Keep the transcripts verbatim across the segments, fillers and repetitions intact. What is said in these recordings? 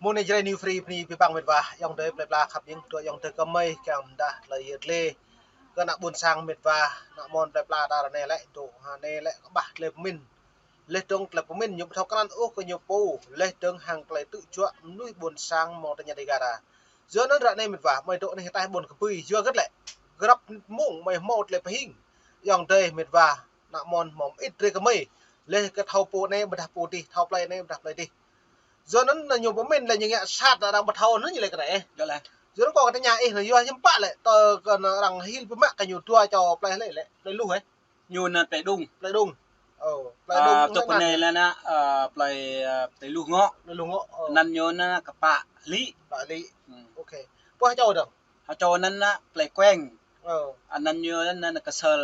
Mơ̆ng anai Jrai New Free bơni abih bang mĕt wa, ayŏng adơi plơi pla khăp hing, dŏ ayŏng adơi kơmơi kiăng mơdah tơlơi yet lĕ kơ ană ƀôn sang mĕt wa, ană mơ̆n plơi pla ta ră anai lĕ, dŏ ha anai lĕ kơƀah tơlơi pơmĭn. Laih dơ̆ng tơlơi pơmĭn ñu ƀu thâo krăn ôh kơ ñu pô, laih dơ̆ng hăng tơlơi tŭ juă mơnuih ƀôn sang mơ̆ng tơña Dega ta. Yua anŭn ră anai mĕt wa, mơi dŏ anai hơtai ƀôn kơbui, yua hơget lĕ, grăp mông mơi hmâo tơlơi pơhing. Ayŏng adơi mĕt wa, ană mơ̆n hmâo mơit drơi kơmơi. Laih kơ thâo pô anai ƀôdah pô adih, thâo plơi anai ƀôdah plơi adih. Yua anŭn ñu pơmĭn lĕ ñu ngă sat arăng ƀu thâo anŭn ñu lĕ kơ anai. Yua lĕ. Yua anŭn kâo kơ tơña ih anŭn yua hiư̆m pă lĕ, tơ kơ anŭn arăng hil biă mă kơ ñu dua čô plơi lĕ lĕ, plơi Luh hĕ. Ñu anŭn plơi Đung. Plơi Đung. Ơ, plơi Đung. Tơ anŭn plơi anai lĕ anŭn, ơ, plơi, ơ, plơi Luh ngŏ. Plơi Luh ngŏ, ơ. Anŭn ñu anŭn kơ pă Lĭ. Pă Lĭ. Hmm. Ôkê. Pơ ha čô dơ̆ng. Ha čô anŭn anŭn plơi Kueng. Ơ. Anŭn ñu anŭn kơ sơr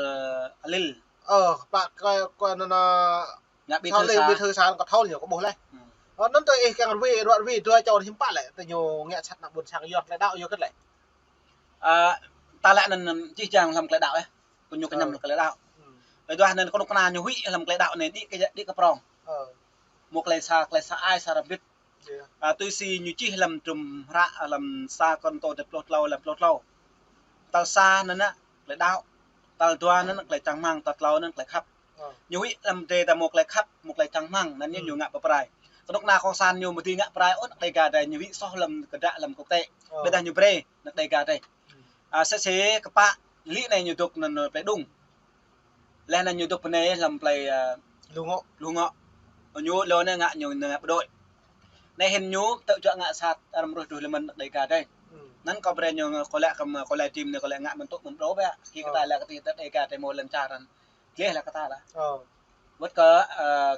Alil. Ơ, pă kơ, kơ anŭn, anŭn ngă bí thư sa. Bí thư sa kơ thâo ñu kơ ƀuh lĕ. Hmm. Ơ, anŭn tơ ih kiăng rơwĕ, rơwĕ, rơwĕ dua čô hiư̆m pă lĕ, tơ ñu ngă sat ană ƀôn sang yua tơlơi đaŏ yua hơget lĕ. Ơ, ta lĕ anŭn, anŭn čih čang hlăm tơlơi đaŏ, ơ. Kơ ñu kơñăm hlăm tơlơi đaŏ. Hmm. Tơdah anŭn kơnuk kơna ñu huĭ hlăm tơlơi đaŏ anai đĭ kơ, đĭ kơ prong. Ơ. Mơ̆ng tơlơi sa, tơlơi sa ai sa rơbit. Ơ, tui si ñu čih hlăm trum hră, hlăm sa Kôrintô dua pluh klâo, hlăm pluh klâo. Tal sa anŭn anŭn tơlơi đaŏ. Tal dua anŭn anŭn tơlơi čang rơmang, tal klâo anŭn anŭn tơlơi khăp. Ơ. Ñu huĭ hlăm tơlơi ta mơ̆ng tơlơi khăp, mơ̆ng tơlơi čang rơmang, anŭn ñu, hmm, ñu ngă pơprai. Kơnuk kơna kông san ñu ƀu dưi ngă pơprai ôh, ană Dega ta ñu huĭ soh hlăm kơdră hlăm kơ̆k tĕ. Ơ. Ƀôdah ñu brơi ană Dega ta. Hmm. Ơ, sĕ sĕ kơ pă Lĭ anai ñu dŏ anŭn, anŭn plơi Đung. Laih anŭn ñu dŏ pơ anai hlăm plơi, ơ, Luh ngŏ. Luh ngŏ. Ñu lŏ anai ngă ñu, anŭn ngă pơđôi. Anai hĭn ñu tŭ juă ngă sat arăng rơmruh tơlơi mơ̆n ană Dega ta. Hmm. Anŭn kâo brơi ñu kơ lĕ kơ, kơ lĕ tim anai kơ lĕ ngă mơ̆n tŭ mơ̆n pơđôi biă. Kơ, ơ, ta lĕ kơ tih ta Dega ta mơ̆ lŏn čar anŭn. Gleh lĕ kơ ta lĕ. Ơ. Wơ̆t kơ, ơ,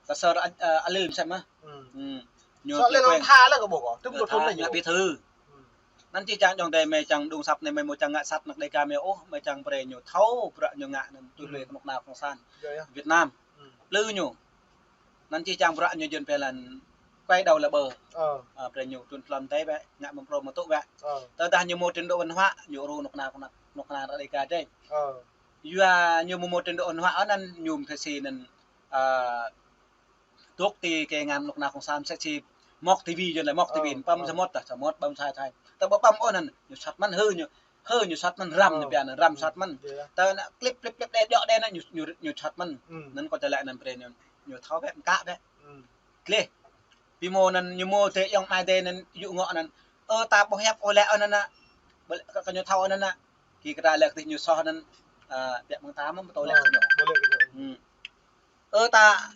kơ sơr, ơ, Alil mơsĕ mơ̆n. Hmm. Hmm. Ñu sơr Alil tha lĕ kơ ƀuh kâo. Tŭm kơ thŭn lĕ ñu. Ngă bí thư. Hmm. Anŭn čih čang ayŏng adơi mơi čang đung sat anai mơi mơ̆ čang ngă sat ană Dega mơi ôh, mơi čang brơi ñu thâo bruă ñu ngă anŭn tui, hmm, lui kơnuk kơna kông san. Yơh, yơh. Việt Nam. Hmm. Plư ñu. Anŭn čih čang bruă ñu jơ̆n pơlan quay đầu là bờ. Ơ. Ơ, brơi ñu trŭn tlôn tơi bĕ, ngă mơ̆n pơđôi mơ̆n tŭ bĕ. Ơ. Tơdah ñu mơ̆ trình độ văn hóa, ñu rơnŭk kơna, kơnuk kơna ană Dega ta. Ơ. Yua ñu mơ̆ mơ̆ trình độ văn hóa anŭn ñu mơ̆ sĕ sĕ anŭn, ơ, dŏ ti kơ ngăn kơnuk kơna kông san mơ̆ sĕ sĕ mŏk ti vi yơh lĕ mŏk ti vi, ơ, păm, ơ, samơ̆ ta, samơ̆ păm sai sai. Tơ ƀu păm ôh anŭn, ñu sat mơ̆n hơ ñu, hơ ñu sat mơ̆n răm, ơ, ñu pia anŭn răm, ơ, sat mơ̆n. Yơh. Tơ anŭn klip, klip, klip đe djŏ đe anŭn ñu, ñu, ñu sat mơ̆n. Hmm. Anŭn kâo tơlơi anŭn brơi ñu, ñu thâo bĕ, mơkă bĕ. Hmm. Gleh. Pi mơ̆ anŭn ñu mơ̆ tơ ayŏng amai ta anŭn yŭ ngŏ anŭn. Ơ, ta ƀuh hiăp ôh lĕ anŭn anŭn. Ƀu lĕ kơ, kơ ñu thâo anŭn anŭn. Kơ ta lĕ kơ tih ñu soh anŭn. Ơ, biă mơ̆ng ta mơ̆ pơtô lĕ kơ ñu. Ơ, ta,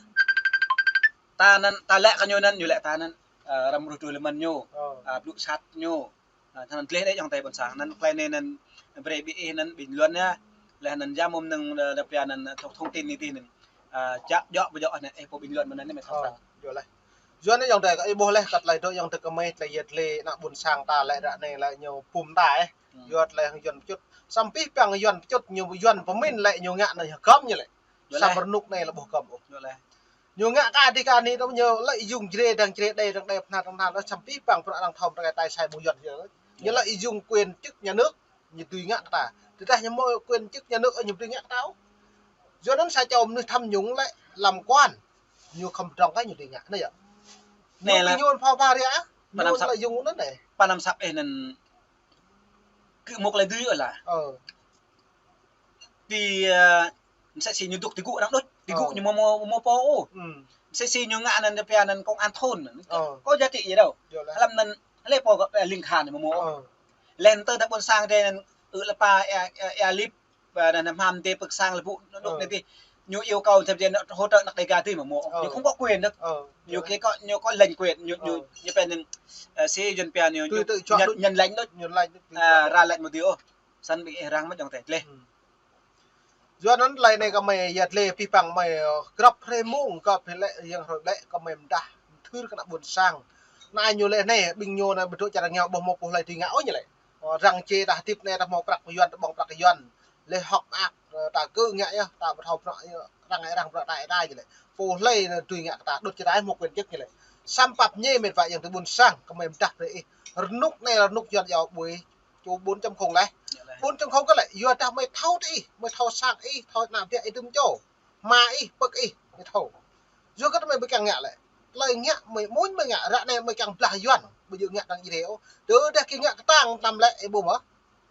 ta anŭn, ta lĕ kơ ñu anŭn, ñu lĕ ta anŭn. Ơ, arăng rơmruh tơlơi mơ̆n ñu. Ơ. Ơ, blŭ sat ñu. Ơ, anŭn gleh đe ayŏng adơi ƀôn sang. Anŭn tơlơi anai anŭn brơi ƀing ih anŭn bình luận yơh. Laih anŭn yua mơ̆ng anŭn, ơ, đa pia anŭn, ơ, thông, thông tin anai tih anŭn. Ơ, djă̱, djŏ, ƀu djŏ anŭn, ơ, pô bình luận mơ̆n anŭn mơi thâo. Ơ, yơh lĕ. Yua anŭn ayŏng adơi kơ ih ƀuh lĕ kơ tơlơi dŏ ayŏng adơi kơmơi tơlơi yet lĕ ană ƀôn sang ta lĕ ră anai lĕ ñu pum ta, ơ. Hmm. Yua tơlơi hăng Yuan pơčŭt. Samơ̆ pih păng Yuan pơčŭt ñu Yuan pơmĭn lĕ ñu ngă anŭn hơgŏm ñu lĕ. Yơh lĕ. Samơ̆ rơnŭk anai lĕ ƀu hơgŏm ôh. Yơh lĕ. Ñu ngă kơ adih kơ anih dong ñu lĕ yŭng jre dang jre đe dang đe pơnah dang pơnah dong samơ̆ pih păng pơră arăng thâo tơkai tai sai ƀu Yuan yơh. Ñu lĕ yŭng quyền chức nhà nước. Ñu dưi ngă kơ ta. Tơdah ñu mơ̆ quyền chức nhà nước ñu dưi ngă kơ ta ôh. Yua anŭn sa čô mơnuih tham nhũng lĕ làm quan. Ñu khŏm pơdrŏng kơ ñu dưi ngă. Anai yơh. Anai ñu lĕ ñu phao pha ria. Ñu lĕ yŭng anŭn anai. Pơ anăm săp ih anŭn kơ mơ̆ tơlơi dưi ôh lĕ. Ơ. Ti, ơ, mơ̆ sĕ sĕ ñu dŏ ti gŭ arăng đôč. Ti gŭ, ơ, ñu mơ̆ mơ̆ mơ̆ pô ôh. Hmm. Mơ̆ sĕ sĕ ñu ngă anŭn đa pia anŭn công an thôn. Ơ. Kơ giá trị gì đâu. Yơh lĕ. Hlăm anŭn lĕ pô kơ, ơ, ling khan mơ̆ mơ̆. Ơ. Laih anŭn tơ ta ƀôn sang ta anŭn, ơ, lĕ pă, ơ, ơ, ơ, lip, ơ, anŭn hmam ta pơ̆k sang lĕ ƀu, anŭn dŏ, ơ, anai tih. Ñu yêu cầu ta anŭn hỗ trợ ană Dega ta mơ̆ mơ̆. Ơ. Ñu không có quyền đâu. Ơ. Ñu kơ kơ, ñu có lệnh quyền, ñu, ñu, ơ, ñu pia anŭn, ơ, sĕ Yuan pia ñu, tui ñu tự chọn nhận, đôč. Nhận lệnh đôč. Nhận lệnh đôč, tự chọn đôč. Ơ, ra lệnh một điều. Săn ƀing ih răng mơ̆ ayŏng adơi gleh. Hmm. Yua anŭn tơlơi anai kơmơi yet lĕ pih păng mơi, ơ, grăp hrơi mông, grăp hrơi lĕ, yang hrơi lĕ kơmơi mơdah, mơthưr kơ ană ƀôn sang. Anai ñu lĕ anai, ƀing ñu anai ƀu dŏ čar arăng ngă ƀu hmâo pô hlơi dưi ngă ôh ñu lĕ. Ơ, arăng čê ta hơdip anai ta hmâo prăk Yuan, ta ƀơ̆ng prăk Yuan. Lĕ hŏk mơak, ơ, ta kơ ngă yơh, ta ƀu thâo prăk, ơ, arăng, arăng prăk ta, ta ñu lĕ. Pô hlơi dưi ngă kơ ta, đôč čơđai hmâo quyền chức ñu lĕ. Samơ̆ pap ñu mĕt wa ayŏng adơi ƀôn sang, kơmơi mơdah brơi ih. Rơnŭk anai, rơnŭk Yuan yua ƀuih. Čô bốn chấm không lĕ. Yơh lĕ. Bốn chấm không kơ lĕ, yua dah mơi thâo tơ ih, mơi thâo sang ih, thâo ană biă ih tŭm čô. Hmua ih, pơ̆k ih, mơi thâo. Yua kơ tơ mơi ƀu kiăng ngă lĕ. Tơlơi ngă mơi amuñ mơi ngă, ră anai mơi kiăng blah Yuan, ƀu djơ̆ ngă arăng Jrai ôh. Tơdah kơ ngă kơtang tlam lĕ ih ƀuh mơ̆.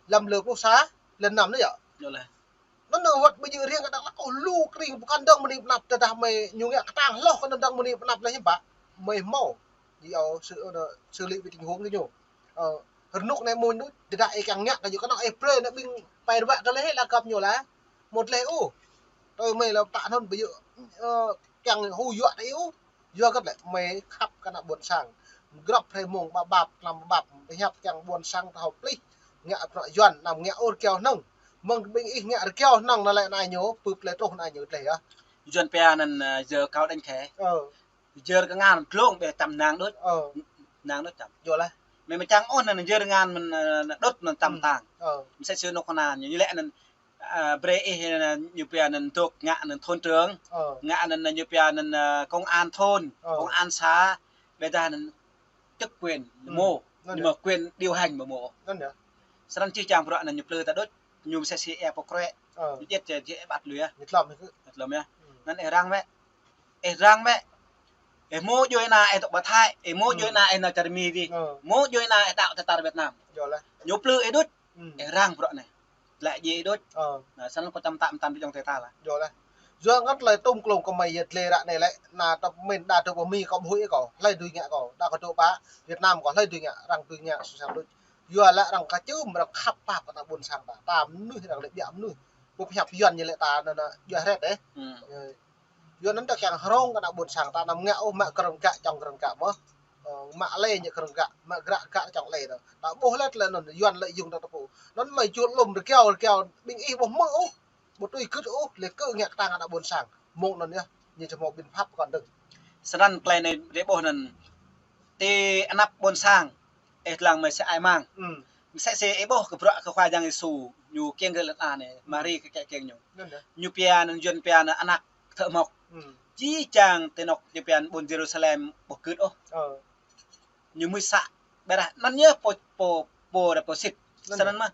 Lăm lơ pluh sa, lơ năm anai yơh. Yơh lĕ. Anŭn anŭn wơ̆t ƀu djơ̆ riêng kơ Dak Lak ôh, lu kring pơkŏn dơ̆ng mơni pơnăp, tơdah mơi ñu ngă kơtang hloh kơ anŭn dơ̆ng mơni pơnăp lĕ hiư̆m pă. Mơi hmâo. Yua ôh, sự, ơ, xử lý với tình huống kơ ñu. Ơ, rơnŭk anai amuñ đôč, tơdah ih kiăng ngă kơ ñu kơnơ̆ng ih brơi ană ƀing pai rơbă kơ lĕ hĭ lă găp ñu lă. Mơ̆t lĕ ôh. Tui mơi lă pơtă anŭn ƀu djơ̆, ơ, kiăng hu yua tơ ih ôh. Yua kơ lĕ mơi khăp kơ ană ƀôn sang. Grăp hrơi mông ƀap ƀap, tlam ƀap ƀap, pơhiăp kiăng ƀôn sang ta hơ̆p plih. Ngă bruă Yuan, anăm ngă ôh rơkiao hnơ̆ng. Mơ̆ng ƀing ih ngă rơkiao hnơ̆ng anŭn lĕ anai ñu, pơp lĕ truh anai ñu tơlơi yơh. Yuan pia anŭn, ơ, yơr kâo đĕnh khĕ. Ơ. Yơr kơ ngăn glông ƀĕ tăm năng đôč. Ơ. Năng đôč tăm. Yơh lĕ. Mơi mơčang ôh anŭn yơr ngăn mơ̆n, ơ, đôč anŭn tăm tang. Ơ. Mơsĕ si nŏk kơna ñu, ñu lĕ anŭn, ơ, brơi ih, ơ, ñu pia anŭn dŏ ngă anŭn thôn trưởng. Ơ. Ngă anŭn ñu pia anŭn, ơ, công an thôn, ơ, công an xã. Ƀĕ dah anŭn chức quyền, ơ, mơ̆. Anŭn ñu yơh. Mơ̆ quyền điều hành mơ̆ mơ̆. Anŭn yơh. Srăng čih čang bruă anŭn ñu plư ta đôč, ñu mơsĕ si ĕp pô krĕ. Ơ. Ñu djĕt čĕ, djĕ ƀăt lui yơh. Ñu tlŏm yơh. Ñu tlŏm yơh. Ơ. Anŭn ih răng mơ̆. Ih răng mơ̆. Ih mơ̆ djuai ană ih dŏ ƀă Thái, ih mơ̆, ơ, djuai ană ih nao čar Mi dih. Ơ. Mơ̆ djuai ană ih đaŏ tơtar Việt Nam. Yơh lĕ. Ñu plư ih đôč. Ơ. Ih răng bruă anai. Lĕ djai đôč. Ơ. Anŭn, srăng kơ tăm tăm tăm djŏng tơlơi ta lă. Yơh lĕ. Yua ngă tơlơi tŭm klông kơ mơi yơh lĕ ră anai lĕ, ană tơpơmĭn đa tơpơmĭn kơ ƀu huĭ kơ, hlơi dưi ngă kơ, đa kơ dŏ ƀă Việt Nam kơ hlơi dưi ngă, arăng dưi ngă sui sam đôč. Yua lĕ arăng kơčưm, arăng khăp pap kơ ană ƀôn sang ta, ta mơnuih arăng lĕ ƀiă mơnuih. Ƀu pơhiăp Yuan ñu lĕ ta anŭn, anŭn, yua hret ĕh. Ơ. Yua anŭn ta kiăng hrŏng kơ ană ƀôn sang ta anăm ngă ôh mă krơ̆ng gă čŏng krơ̆ng gă mơ̆. Ơ, mă lĕ ñu krơ̆ng gă, mă gră gă čŏng lĕ ta. Ta ƀuh lĕ tơlơi anŭn, Yuan lĕ yŭng ta tơpŭ. Anŭn mơi juăt lŏm rơkiao, rơkiao, ƀing ih ƀuh mơ̆ ôh. Ƀu tui gưt ôh, lĕ kơ ngă kơtang ană ƀôn sang. Mơ̆ng anŭn yơh, ñu či hmâo biện pháp pơkŏn dơ̆ng. Srăng tơlơi anai ih ƀuh anŭn. Ti anăp ƀôn sang, ih lăng mơi sĕ ai mang. Ơ. Mơsĕ si ih ƀuh kơ bruă kơ Khua Yang Yêsu, ñu kiăng kơ lĕ anai, Mari kơ kiăng ñu. Anŭn yơh. Ñu pia anŭn Yuan pia anŭn ană thợ mộc. Ơ. Či čang ti anŏ ñu pia anŭn ƀôn Yêrusalem ƀu gưt ôh. Ơ. Ñu mui să. Ƀĕ dah anŭn yơh pô, pô, pô dah pô sĭt. Anŭn yơh. Srăng mơ̆.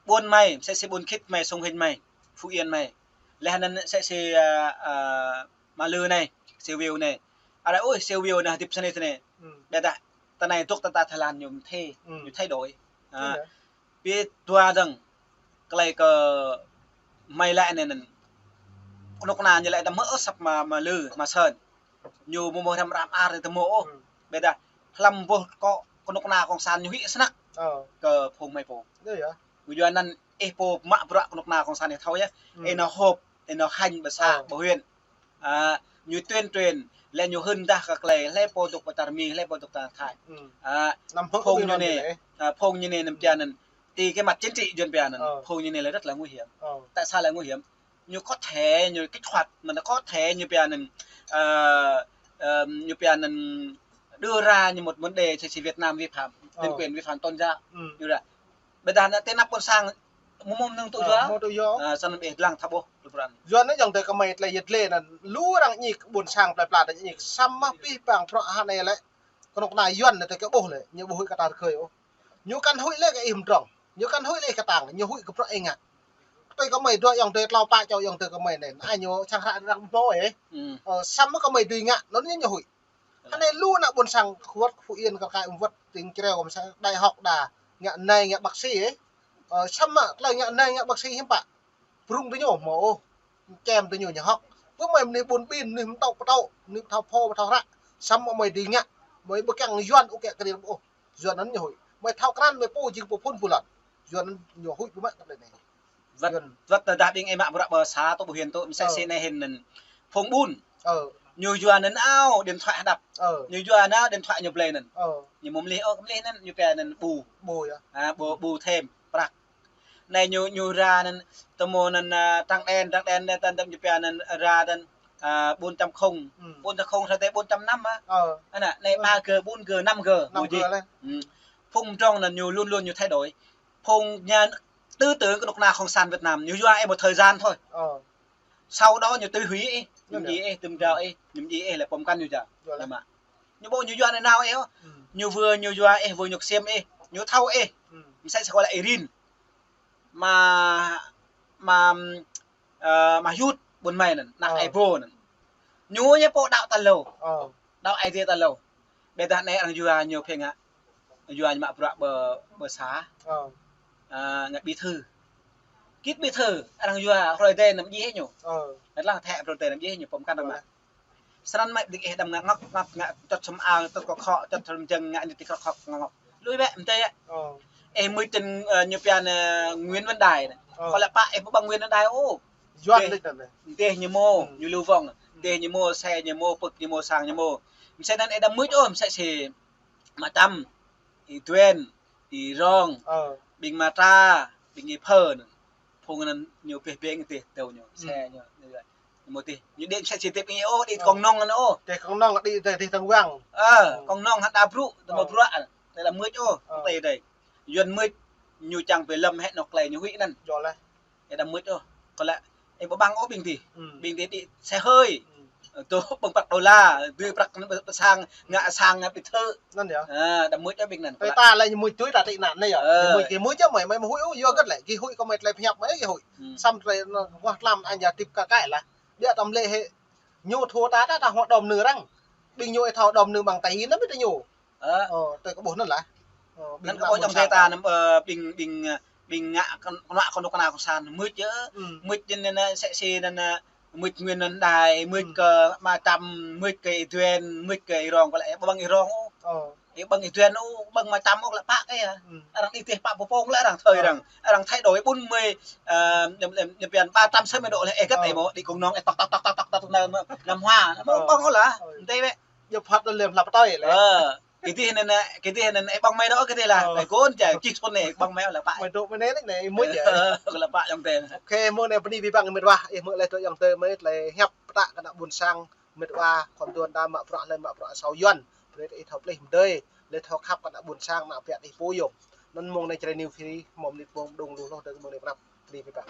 Ƀôn mơi, mơsĕ si ƀôn khĭt mơi, Sông Hinh mơi, Phú Yên mơi. Lĕ anŭn mơsĕ si, ơ, ơ, Mã Lư anai, Siu Wiu anai. Arăng ơi, Siu Wiu anai hơdip sơnai sơnai. Ơ. Ƀĕ dah, tơ anai dŏ tơ ta Thái Lan ñu mơ̆ thê, ơ, ñu thay đổi. Ơ. Anŭn yơh. Pi dua dơ̆ng, tơlơi kơ mơi lĕ anai anŭn. Kơnuk kơna ñu lĕ đăm hơ̆ săp mă, mă lư, mă sơn. Ñu mơ̆ mơ̆ hrăm hrăm ar tơ mơ̆ ôh. Ơ. Ƀĕ dah, hlăm ƀuh kơ kơnuk kơna kông san ñu huĭ snăk. Ơ. Kơ phung mơi pô. Yơh yơh. Yua anŭn ih pô mă bruă kơnuk kơna kông san ih thâo yơh. Ơ. Ih nao họp, ih nao hanh ƀơi xã, ơ, ƀơi huyện. Ơ, ñu tuyên truyền, lĕ ñu hưn dah kơ tơlơi, hlơi pô dŏ pơ čar Mi, hlơi pô dŏ pơ čar Thái. Ơ. Ơ, anăm hơ̆ phung ñu anai, ơ, phung ñu anai anăm, ơ, pia anŭn. Ti cái mặt chính trị Yuan pia anŭn, ơ, phung ñu anai lĕ rất là nguy hiểm. Ơ. Tại sao lại nguy hiểm? Ñu có thể ñu kích hoạt, mà nó có thể ñu pia anŭn, ơ, ơ, ñu pia anŭn đưa ra như một vấn đề thì, thì Việt Nam vi phạm nhân, ơ, quyền, vi phạm tôn giáo. Ơ. Ñu dah. Ƀĕ dah anŭn ti anăp ƀôn sang, mơ̆ mơ̆ nơ̆ng tŭ, ơ, yua. Mơ̆ tŭ yua. Ơ, srăng ih lăng thâo ƀuh, lu pran. Yua anŭn yŏng tơ kơ mơi tơlơi yơh lĕ anŭn, lu arăng ñik ƀôn sang plơi pla ta ñik, samơ̆ pih pang bruă hơnai lĕ. Kơnuk kơna Yuan anai tơ kơ ƀuh lĕ, ñu ƀu huĭ kơ ta rơkơi ôh. Ñu kăn huĭ lĕ kơ ih mdrŏng. Ñu kăn huĭ lĕ kơ tang, ñu huĭ kơ bruă ih ngă. Tui kơ mơi dua yŏng tơ tlâo pă čô yŏng tơ kơ mơi anai. Anai ñu čang hră arăng ƀu hmâo ôh. Ơ. Ơ, samơ̆ kơ mơi dưi ngă, anŭn ñu huĭ. Hơnai lu ană ƀôn sang kơ wơ̆t Phú Yên kơ kai ung wơ̆t tring čreo kơ mơi sang Đại học đa. Ngă nai ngă bác sĩ ôh. Ơ, samơ̆ tơlơi ngă nai ngă bác sĩ hiư̆m pă. Prung tơ ñu mơ̆ ôh. Čem tơ ñu ñu hŏk. Pơ mơi mơnuih ƀun ƀin, mơnuih mơtŏ pơtŏ, mơnuih thâo pô, thâo hră. Samơ̆ mơi dưi ngă, mơi ƀu kiăng Yuan ôh kơ kơnil ƀu ôh. Yuan anŭn ñu huĭ. Mơi thâo krăn, mơi pô jing pô phŭn pô lăn. Yuan anŭn ñu huĭ pơmă tơlơi anai. Wơ̆t, Yuan. Wơ̆t tơdah ƀing ih mă bruă ƀơi xã tŭ ƀơi huyện tŭ, mơsĕ, ơ, si anai hĭn anŭn. Phung ƀun. Ơ. Ñu yua anŭn ao điện thoại hơđăp. Ơ. Ñu yua anŭn ao điện thoại ñu blơi anŭn. Ơ. Ñu mơ̆ mơlih ôh, mơlih anŭn ñu pia anŭn ƀu. Ƀu yơh. Ơ, ƀu, ƀu thêm prăk. Anai ñu, ñu ra anŭn, tơmơ̆ anŭn, ơ, trắng đen, trắng đen anai tơdăm ñu pia anŭn ra anŭn, ơ, bốn chấm không. Ơ. Bốn chấm không hrơi tơ bốn chấm năm á. Ơ. Anŭn, anai, ơ, ba G, bốn G, năm G, năm G ƀu djơ̆. Lĕ. Ơ. Phung mdrŏng anŭn ñu luôn luôn ñu thay đổi. Phung nhà tư tưởng kơnuk kơna cộng sản Việt Nam, ñu yua ih một thời gian thôi. Ơ. Sau đó ñu tui hủy ih, ñu, anŭn, djai ih, tơm drao ih, ñu djai ih lĕ pơm kăn ñu ja. Yơh lĕ. Ñu mă. Ñu ƀu ñu yua anai nao ih ôh. Ơ. Ñu vừa ñu yua ih, vừa ñu ksiêm ih, ñu thâo ih. Ơ. Mơsĕ si kơ lĕ Irin. Mă, mă, ơ, mă Yut ƀôn mơi anŭn, ană, ơ, ai bô anŭn. Ñu ñu pô đaŏ tal lu. Ơ. Đaŏ Aê Diê ta hlâo. Ƀiădah anai arăng yua ñu phiăn ngă. Yua ñu mă bruă ƀơ, ƀơ sa. Ơ. Ơ, ngă bí thư. Kit bí thư, arăng yua hrơi tê năm djai ñu. Ơ. Ngă lăng thĕ hrơi tê năm djai ñu pơm kăn arăng mă. Snăn mă ƀing ih đăm ngă ngŏk, ngŏk, ngă čŏt sum ao, čŏt kơkhŏ, čŏt rơm jơ̆ng, ngă anai ti krŏk krŏk ngŏk. Lui bĕ, mơ̆ng tê. Ơ. Ih mưč tơ̆n, ơ, ñu pia anai, ơ, Nguyễn Văn Đài anai. Ơ. Kâo lĕ pă ih ƀu ƀăng Nguyễn Văn Đài ôh. Yuan lĕ anai. Dêh ñu mơ̆, ơ, ñu lu wŏng. Ơ. Dêh ñu mơ̆, xe ñu mơ̆, pưk ñu mơ̆, sang ñu mơ̆. Msĕ anăn ih đăm mưč ôh, msĕ si Ama Čăm, Y Duên, Y Rong, ơ, ƀing Ama Tra, ƀing Y Phơ anăn. Phung anăn ñu pĕh bĕng dêh tơ̆ ñu, ơ, xe ñu, ñu mơ̆ dêh. Ñu đĭ msĕ si dêh ƀing ih ôh, đĭ, ơ, kông nong anăn ôh. Dêh kông nong đĭ dêh, dêh tơ̆ng wang. Ơ, ơ, kông nong hă đa brŭ, tơ̆ mơ̆, ơ, bruă anăn. Ơ. Tê đăm mưč ôh, ơ, tê dêh. Yuan mưč, ñu čang pơlăm hĕ anŏ klei ñu huĭ anăn. Yua lĕ. Ih đăm mưč ôh. Kâo lĕ, ih ƀu ƀăng ôh ƀing dih. Ơ. Ƀing dih đĭ xe hơi. Ơ. Tơ̆ ƀơ̆ng prăk đôla, dưi prăk pơ sang, ngă sang, ngă bí thư. Anăn yơh. Ơ, đăm mưč ôh ƀing anăn. Tơdah lĕ ñu mưč tui ta tĭ anăn anai yơh. Ơ. Ñu mưč gih mưč yơh, mơi, mơi mưč huĭ ôh, yua hơget lĕ, gih huĭ kâo mơi tơlơi pơhiăp mơi gih huĭ. Ơ. Săm tơlơi anăn wah tlam añ yơh tĭp kơ kăi lah. Ƀiă tơ̆m lĕ hĕ. Ñu thâo ta, ta, ta hua đom nư arăng. Ƀing ñu ih thâo đom nư ƀăng tai anăn mơ̆ tơ ñu. Ơ. Ơ, tơ kơ ƀuh anăn lah. Ơ, ƀing anăn kơ ƀuh čŏng ta anăn, ơ, ƀing, ƀing, ơ, ƀing ngă kơ-, kơnuă kơnuk kơna kông sản, mưč yơh. Ơ. Mưč anăn, anăn, sĕ si anăn, ơ, mưč Nguyễn Văn Đài, mưč, ơ, kơ Ama Čăm, mưč kơ Y Duên, mưč kơ Y Rong, kâo lĕ ƀăng Y Rong ôh. Ơ. Ƀăng Y Duên ôh, ƀăng Ama Čăm ôh, lĕ pă kơ yơh. Ơ. Arăng đĭ dêh pă pơpông lĕ arăng thơi, ơ, arăng, arăng thay đổi bốn mươi, ơ, ñu, ñu, ñu pia ba trăm sáu mươi độ lĕ, ơ, hơget, ơ, ih mơ̆, đĭ kông nong, ơ, tŏk, tŏk, tŏk, tơ̆, tơ̆, năm, năm hoa, mơ̆, ơ, ƀăng ôh lah, ơ, mơ̆ng tê ƀĕ. Yua phat lĕ lem hlăp tơi lĕ. Ơ, kơ dih anăn, kơ dih anăn, ih ƀăng mơi đôč kơ dih lah. Ơ. Ih kôn čai, kih kôn anai, ƀăng mơi lĕ pă. Mơi dŏ mơi anai anai, ih mưč yơh. Ơ, lĕ pă ayŏng adơi. Ôkê, mơ̆ng anai bơni abih bang met wa, ih mưč lĕ tơ ayŏng adơi mơi tơlơi hiăp pơtă kơ ană ƀuôn sang, met wa, khua mduôn ta mă bruă lĕ mă bruă asâo Yuan. Brơi ih thâo pơplih mơdơi, lĕ thâo khăp kơ ană ƀuôn sang, ană biă ih pô yôm. Anăn mơ̆ng anai Jrai News Free, mơ̆ng mơnit mơ̆ng đung lu hloh dơ̆ng mơ̆ng anai prăp. Bơni abih bang.